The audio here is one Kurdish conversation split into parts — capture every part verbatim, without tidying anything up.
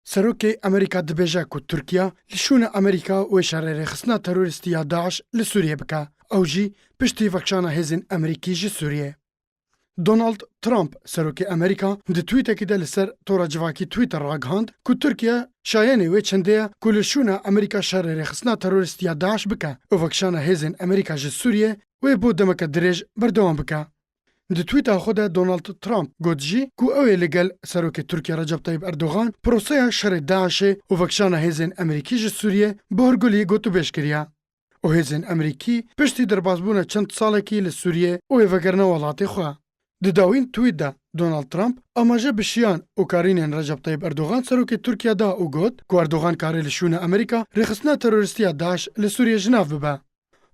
Serokê Amerîka dibêje ku Tirkiye li şûna Amerîka wê şerê rêxistina terorîstî ya DAIŞ li Sûriyê bike. Ew jî piştî vekişana hêzên Amerîkî ji Sûriyê. Donald Trump, serokê Amerîka, di twîtekî de li ser tora civakî Twitter ragihand ku Tirkiye şayênê wê çendê ye ku li şûna Amerîka şerê rêxistina terorîstî ya DAIŞ bike û vekişana hêzên Amerîka ji Sûriyê wê bo demeke dirêj berdewam bike. Di twîta xwe de Donald Trump got jî ku ew ê li gel serokê Tirkiye Recep Tayyip Erdogan proseya şerê DAIŞê û vekişana hêzên Amerîkî ji Sûriyê bi hurgulî gotûbêj kiriye. Û hêzên Amerîkî piştî derbasbûna çend salekî li Sûriyê û ê vegerine welatê xwe. Di dawîn twît de Donald Trump amaje bi şiyan û karînên Recep Tayyip Erdogan serokê Tirkiye da û got ku Erdogan karê li şûna Amerîka rêxistina terorîstî ya DAIŞ li Sûriyê ji nav bibe.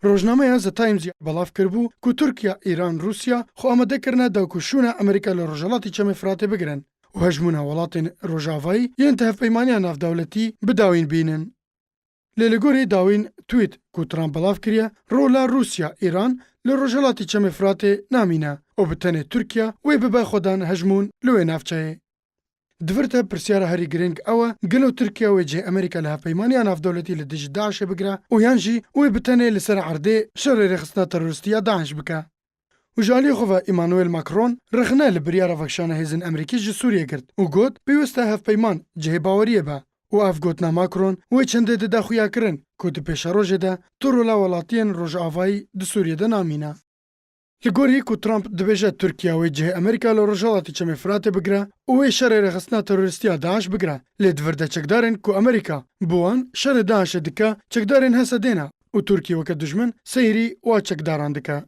Rojnameya The Times ya belav kiribû ku Tirkiye, Îran, Rûsya xwe amade kirine da ku şûna Amerîka li Rojhelatî Çemê Firatê bigirin û hejmûna welatên Rojavayî yên di hevpeymaniya navdewletî bi dawîn bînin. Lê li gorî dawîn twît ku Trump belav kiriye, rola Rûsya, Îran li Rojhelatî Çemê Firatê namîne û bi tenê Tirkiye wê bibe xwedan hejmûn li wê navçeyê. Di vir de pirsyara herî girîng ew e, gelo Tirkiye wê cihê Amerîka li hevpeymaniya navdewletî li dijî DAIŞê bigire û yan jî wê bi tenê li ser erdê şerê rêxistina terorîstî ya DAIŞ bike? Û ji aliyê xwe ve Emmanuel Macron rexne li biryara vekişana hêzên Amerîkî ji Sûriyê girt û got, pêwîst e hevpeyman cihê baweriyê be. Û ev gotina Macron wê çendê dide xuyakirin ku di pêşerojê de tu rola welatiyên Rojavayî di Sûriyê de namîne. Li gorî ku Trump dibêje Tirkiye wê cihê Amerîka li Rojhelatî Çemê Firatê bigire û wê şerê rêxistina terorîstî ya DAIŞ bigire, lê di vir de çekdarên ku Amerîka bi wan şerê DAIŞê dike, çekdarên HSDê ne û Tirkiye weke dijmin seyrî wa çekdaran dike.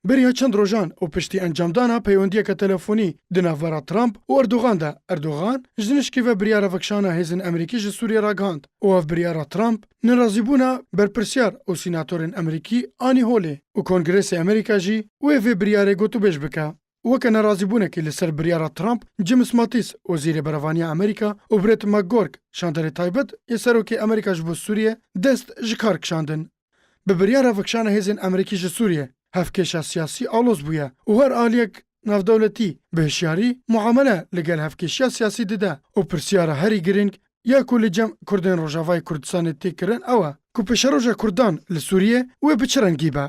Beriya çend rojan û piştî encamdana peywendiyeke telefonî di navbera Trump û Erdogan de, Erdogan ji nişkî ve biryara vekişana hêzên Amerîkî ji Sûriyê ragihand û ev biryara Trump nerazîbûna berpirsyar û sînatorên Amerîkî anî holê û Kongresê Amerîka jî wê vê biryarê gotûbêj bike. Weke nerazîbûnekê li ser biryara Trump, James Mattis, Wezîrê Berevaniya Amerîka, û Brett McGurk, şanderê taybet yê Serokê Amerîka ji bo Sûriyê, dest ji kar kişandin. Bi biryara vekişana hêzên Amerîkî ji Sûriyê, hevkêşa siyasî aloz bûye û her aliyek navdewletî bi hişyarî muamele li gel hevkêşiya siyasî dide û pirsyara herî girîng ya ku li cem Kurdên Rojavayê Kurdistanê tê kirin ew e ku pêşeroja Kurdan li Sûriyê wê bi çi rengî be?